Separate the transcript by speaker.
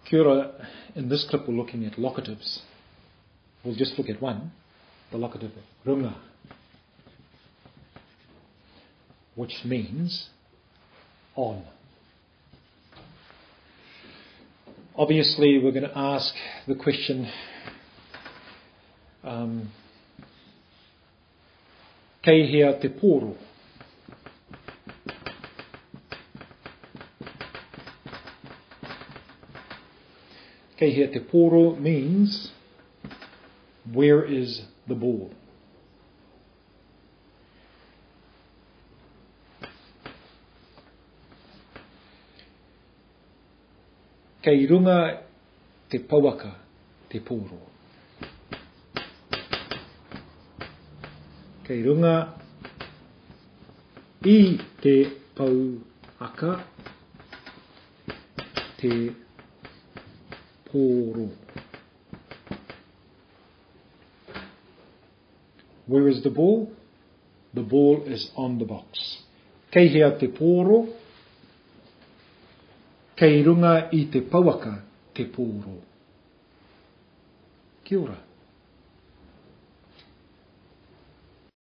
Speaker 1: Kia ora, in this clip we're looking at locatives. We'll just look at one, the locative runga, which means on. Obviously, we're going to ask the question, um, Kei hea te pōro? Kei hea te pōro means where is the ball? Kei runga te pouaka te pōro. Kei runga i te pouaka te pōro. Where is the ball? The ball is on the box. Kei hea te pōro? Kei runga i te pouaka te pōro. Kia ora.